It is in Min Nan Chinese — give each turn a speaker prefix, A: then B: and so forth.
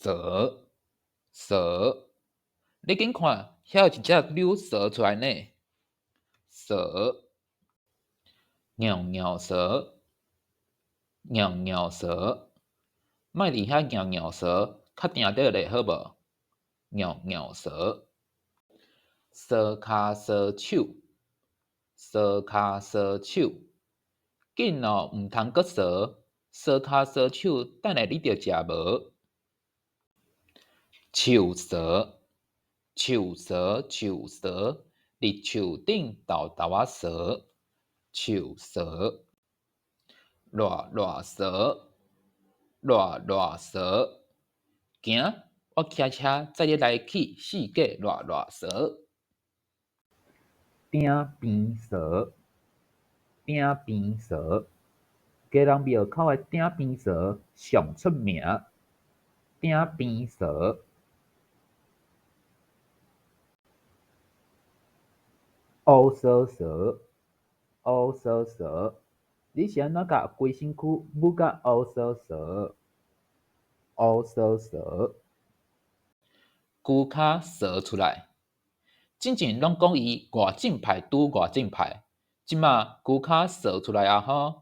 A: 趖，趖，你緊看，遐有一隻溜趖出來呢。趖，拗拗趖，拗拗趖，莫佇遐拗拗趖，較定著咧好無？拗拗趖，趖跤趖手，趖跤趖手，緊哦，毋通閣趖，趖跤趖手，等下你著食無。樹趖，樹趖，樹趖，佇樹頂沓沓仔趖，樹趖。賴賴趖，賴賴趖，行，我騎車載你來去四界賴賴趖。鼎邊趖，鼎邊趖，基隆廟口的鼎邊趖上出名。鼎邊趖。烏趖趖，烏趖趖，你是按怎共規身軀舞甲烏趖趖？烏趖趖。龜跤趖出來，進前攏講伊外正派拄外正派，這馬龜跤趖出來啊吼！